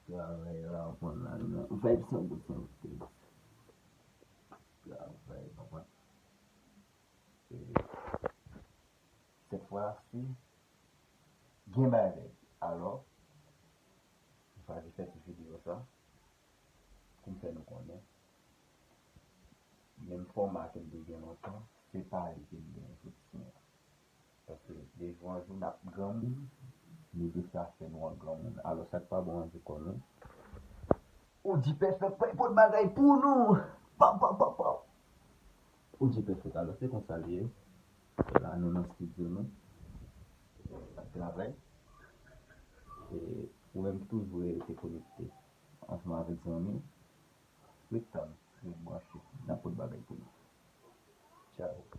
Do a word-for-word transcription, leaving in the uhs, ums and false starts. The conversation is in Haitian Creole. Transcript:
Travay la, mwen nan vibe san pou san. Travay, konprann. E, sèt fwa si gen bagay. Alò, m chwazi fè ti videyo sa pou m fè nou konnen menm fòma ke m te gen lontan, se pa li ke m gen jodi a. Paske de jou an jou n ap granmoun, nou dwe fè afè nou an granmoun. Alò, sa k pa bon, rann kò nou. O G Perfect pral pot bagay pou nou. Paw, paw, paw, paw. O G Perfect, alò, se konsa li ye. La, nou nan estidyo nou. N ap travay. E ou menm toujou rete konekte ansanm avèk zanmi. Ret tann, ret branche. N ap pot bagay pou nou. Tchao.